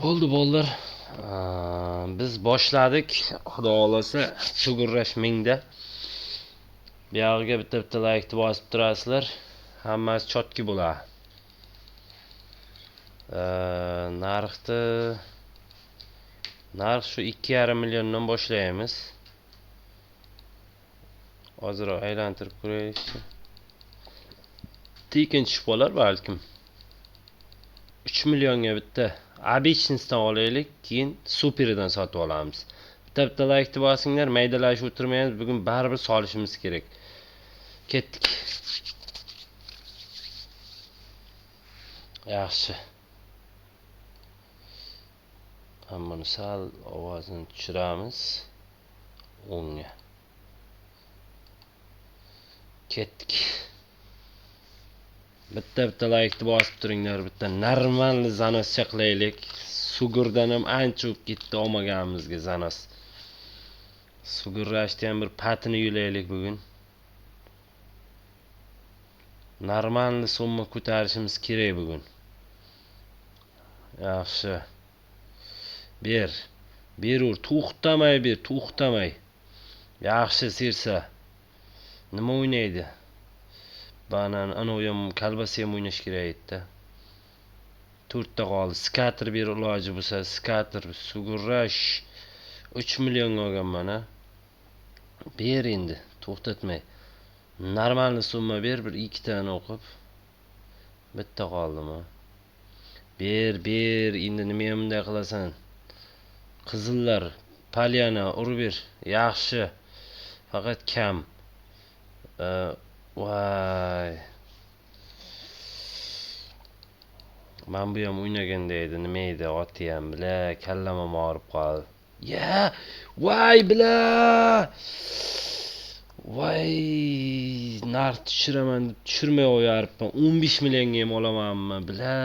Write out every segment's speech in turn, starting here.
Bo'ldi bolalar. Biz boshladik. Xudo xolasa sug'urlash mingda. Bu yog'iga bitta-bitta laykni bosib turasizlar. Hammasi chotki bo'ladi. Narxni narx shu 2,5 milliondan boshlaymiz. Ozroq aylantirib ko'raylikchi. Tekin tushib qolar balkim. 3 millionga bitta обычностьdan olaylik, keyin superidan sotib olamiz. Bitta-bitta laykni bosinglar, maydalashib o'tirmaymiz. Bugun baribir solishimiz kerak. Ketdik. Yaxshi. Hammani sal ovozini tushiramiz. O'ngga. Ketdik. Bitta-bitta laykni bosib turinglar, bitta normal zanoscha qilaylik. Sugurdan ham ancha o'tib ketdi olmaganimizga zanos. Sugurlashni ham bir patini yulaylik bugun. Normal summa ko'tarishimiz kerak bugun. Yaxshi. Ber. Berur, to'xtamay ber, to'xtamay. Yaxshi sersa. Nima o'ynaydi? Banan, anavi ham kolbasa ham o'ynash kerak edi. 4 ta qoldi. Skater ber iloji bo'lsa, skater, sug'urash 3 millionga olganman a. Ber endi, to'xtatmay. Normal summa ber, bir ikkitani o'qib. Bitta qoldimi? Ber, ber, endi nima ham bunday qilasan? Qizillar, polyana urib ber. Yaxshi. Faqat kam. Voy. Men bu ham o'ynaganda edi, nima edi, oti ham bila, kallam ham og'rib qoldi. Ya, voy bila. Voy, narx tushiraman deb tushirmay qo'yaribman. 15 millionga ham olamanmi, bila.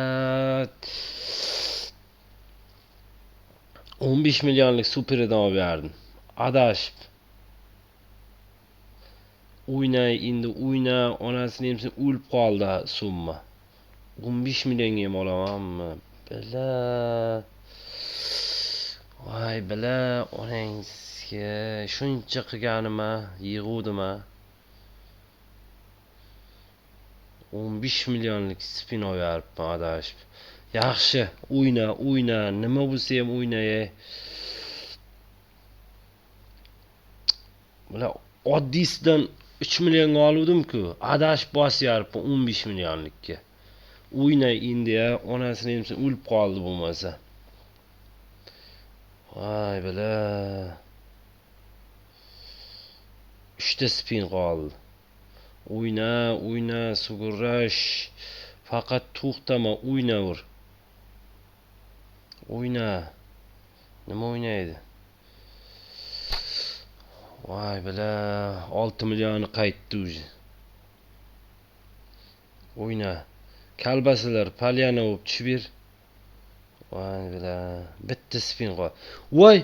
15 millionlik superidan olib berdim. Adashib. O'ynay endi, o'yna, onasini emsin, o'lib qoldi summa. 15 millionga ham olamanmi? Bila. Voy bila, onangizga shuncha qilganima, yig'uvdim-a. 15 millionlik spin olib beribman adashib. Yaxshi, o'yna, o'yna, nima bo'lsa ham o'ynay. Bular oddiysidan 3 millionga oluvdim-ku, adashib bosyapman 15 millionlikka. O'ynay endi ya, onasini emsin, o'lib qoldi bo'lmasa. Voy bila. 3 ta spin qoldi. O'yna, o'yna, sug'urash. Faqat to'xtama, o'ynaver. O'yna. Nima o'ynaydi? Voy bila, 6 millioni qaytdi уже. O'yna. Kalbasalar polyana bo'lib tushib ber. Voy bila, bitta spin qol. Voy.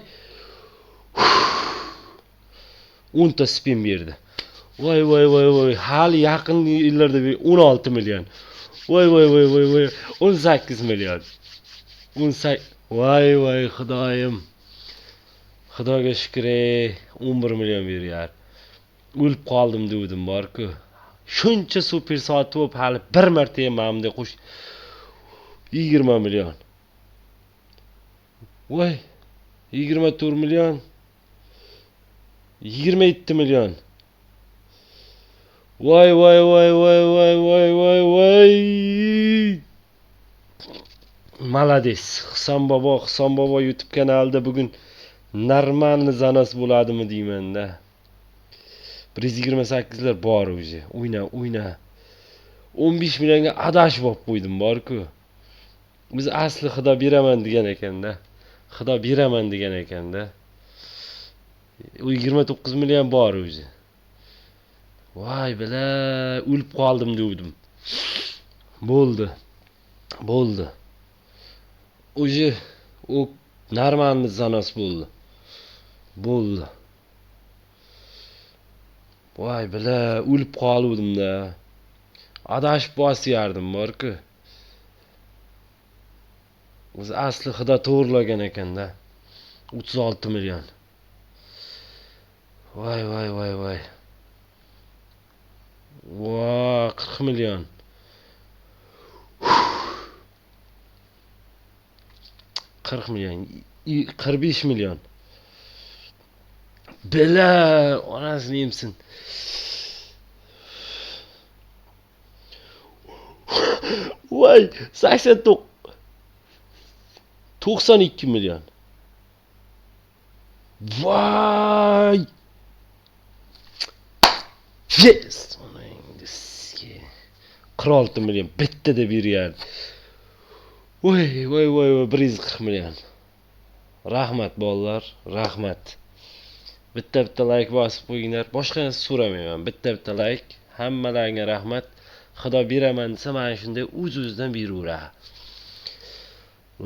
10 ta spin berdi. Voy voy voy voy, hali yaqin yillarda 16 million. Voy voy voy voy voy, 18 million. 18. Voy voy xudoyim. Xudoga shukr, 11 million beryar. O'lib qoldim dedim bor-ku. Shuncha super sotib bo'lib, hali bir marta ham mana bunday qo'sh 20 million. Voy, 24 million. 27 million. Voy voy voy voy voy voy voy voy. Malades. Hisom bobo, Hisom bobo YouTube kanalida bugun normalni zanos bo'ladimi deyman-da. 128 lar bor уже. O'yna, o'yna. 15 millionga adashib olib qo'ydim bor-ku. Biz asli xudo beraman degan ekanda. Xudo beraman degan ekanda. U 29 million bor o'zi. Voy bila, o'lib qoldim dedim. Bo'ldi. Bo'ldi. O'zi u normalni zanos bo'ldi. Bo'ldi. Voy bila, o'lib qoluvdim-da. Adashib bosyardim bor-ku. O'zi asli xudo to'g'irlagan ekanda. 36 million. Voy voy voy voy. Voy, 40 million. 40 million, 45 million. Bila, onasini yemsin. Voy, 89, 92 million. Voy! Yes! 46 million bittada beryapti. Voy, voy, voy, voy, 140 million. Rahmat bolalar, rahmat. Bitta-bitta like bosib qo'yinglar. Boshqa narsa so'ramayman. Bitta-bitta like. Hammalaringga rahmat. Xudo beraman desa mana shunday o'z-o'zidan beraveradi.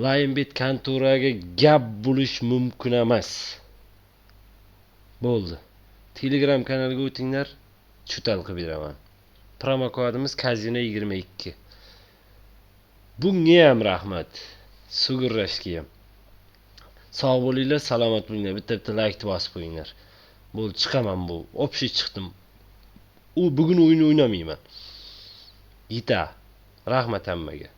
Linebet kontoraga gap bo'lish mumkin emas. Bo'ldi. Telegram kanaliga o'tinglar, chutal qilib beraman. Promo kodimiz kazino 22. Bunga ham rahmat. Sug'urrashga ham. Sog' bo'linglar, salomat bo'linglar. Bitta-bitta like bosib qo'yinglar. Bo'ldi, chiqaman bu. Obshi chiqdim. U bugun o'yin o'ynamayman. Yeta. Rahmat hammaga.